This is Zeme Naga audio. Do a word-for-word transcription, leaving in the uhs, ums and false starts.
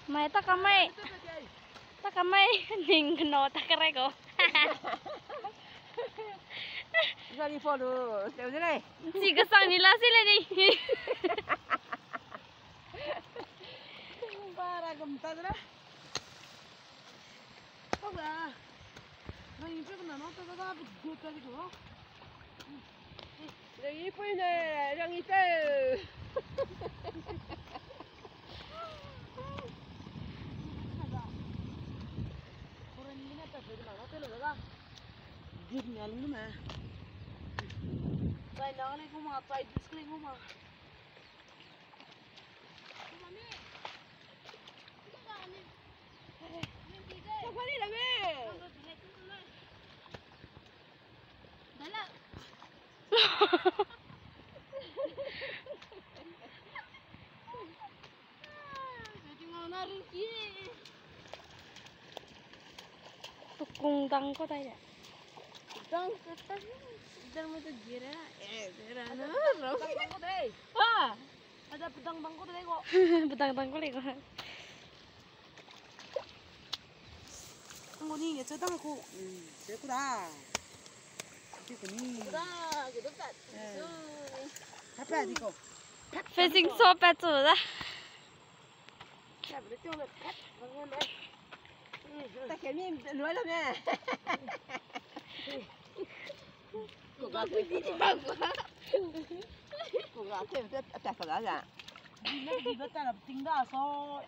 Mai, ta kamai. Ta kamai, ning keno ta kere ko. Zari follow, teu de lei. Chi kesang ni la si le ni. Bara gum ta de lei. Hau ga. Nang ipe kena no ta ga ga bu ta di ko. Rangi pui ne, rangi te. Git nia lung me. Chai na le kuma, chai dis le kuma. Tukung dang ko dai ya. Dang ko ta, dang me to gira. Eh, gira na. Dang ko dai. Ah. Ada pedang dang ko dai ko. Pedang dang ko le ko. Ngoni nge chedang ko. Hmm, se ku da. Ki ku ni. Ku da, ku da pat. Eh. Pat pat di ko. Facing so pat so da. Ta ke ni lua la me. Ku ga ke. Ku ga ke, ta ka la ya. Di le di ba ta ting da so.